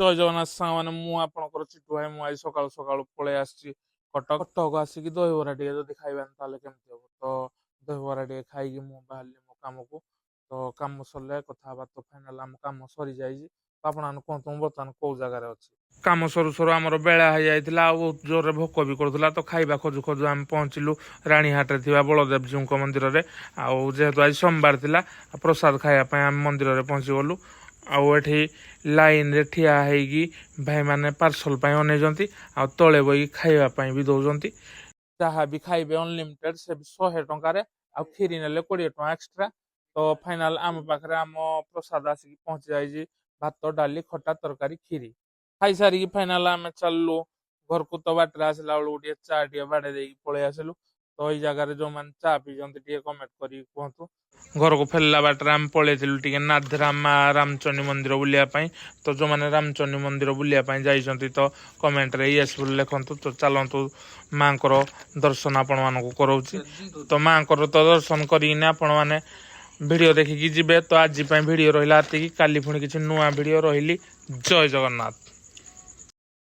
ଜୟ ଜଗନ୍ନାଥ ସାଙ୍ଗମାନେ, ମୁଁ ଆପଣଙ୍କର ଚିଟୁ ଭାଇ। ମୁଁ ଆଜି ସକାଳୁ ସକାଳୁ ପଳେଇ ଆସିଛି କଟକ। କଟକ ଆସିକି ଦହିବରା ଟିକେ ଯଦି ଖାଇବାନି, ତାହେଲେ କେମିତି ହବ? ତ ଦହିବରା ଟିକେ ଖାଇକି ମୁଁ ବାହାରିଲି ମୋ କାମକୁ। ତ କାମ ସରିଲେ କଥା ହେବା। ତ ଫାଇନାଲ ଆମ କାମ ସରିଯାଇଛି। ତ ଆପଣମାନେ କୁହନ୍ତୁ, ମୁଁ ବର୍ତ୍ତମାନ କୋଉ ଜାଗାରେ ଅଛି? କାମ ସରୁ ସରୁ ଆମର ବେଳା ହେଇଯାଇଥିଲା ଆଉ ବହୁତ ଜୋରରେ ଭୋକ ବି କରୁଥିଲା। ତ ଖାଇବା ଖୋଜୁ ଖୋଜୁ ଆମେ ପହଞ୍ଚିଲୁ ରାଣୀହାଟରେ ଥିବା ବଳଦେବଜୀଉଙ୍କ ମନ୍ଦିରରେ। ଆଉ ଯେହେତୁ ଆଜି ସୋମବାର ଥିଲା, ପ୍ରସାଦ ଖାଇବା ପାଇଁ ଆମେ ମନ୍ଦିରରେ ପହଞ୍ଚି ଗଲୁ। ଆଉ ଏଠି ଲାଇନରେ ଠିଆ ହେଇକି ଭାଇମାନେ ପାର୍ସଲ ପାଇଁ ଅନେଇଛନ୍ତି ଆଉ ତଳେ ବଇକି ଖାଇବା ପାଇଁ ବି ଦଉଛନ୍ତି। ଯାହା ବି ଖାଇବେ ଅନଲିମିଟେଡ, ସେ ବି 100 ଟଙ୍କାରେ। ଆଉ କ୍ଷୀରି ନେଲେ 20 ଟଙ୍କା ଏକ୍ସଟ୍ରା। ତ ଫାଇନାଲ ଆମ ପାଖରେ ଆମ ପ୍ରସାଦ ଆସିକି ପହଞ୍ଚି ଯାଇଛି, ଭାତ, ଡାଲି, ଖଟା, ତରକାରୀ, କ୍ଷୀରି। ଖାଇସାରିକି ଫାଇନାଲ ଆମେ ଚାଲିଲୁ ଘରକୁ। ତ ବାଟରେ ଆସିଲା ବେଳକୁ ଟିକେ ଚା ଟିକେ ବାଡେଇ ଦେଇକି ପଳେଇ ଆସିଲୁ। ତ ଏଇ ଜାଗାରେ ଯୋଉମାନେ ଚା ପିଇଛନ୍ତି, ଟିକେ କମେଣ୍ଟ କରିକି କୁହନ୍ତୁ। ଘରକୁ ଫେରିଲା ବାଟରେ ଆମେ ପଳେଇଥିଲୁ ଟିକେ ନାଧରା ମା ରାମଚଣ୍ଡୀ ମନ୍ଦିର ବୁଲିବା ପାଇଁ। ତ ଯୋଉମାନେ ରାମଚଣ୍ଡୀ ମନ୍ଦିର ବୁଲିବା ପାଇଁ ଯାଇଛନ୍ତି, ତ କମେଣ୍ଟରେ ୟେସ୍ ବୋଲି ଲେଖନ୍ତୁ। ତ ଚାଲନ୍ତୁ, ମାଙ୍କର ଦର୍ଶନ ଆପଣମାନଙ୍କୁ କରାଉଛି। ତ ମାଙ୍କର ତ ଦର୍ଶନ କରିକିନା ଆପଣମାନେ ଭିଡ଼ିଓ ଦେଖିକି ଯିବେ। ତ ଆଜି ପାଇଁ ଭିଡ଼ିଓ ରହିଲା ଏତିକି। କାଲି ପୁଣି କିଛି ନୂଆ ଭିଡ଼ିଓ। ରହିଲି, ଜୟ ଜଗନ୍ନାଥ।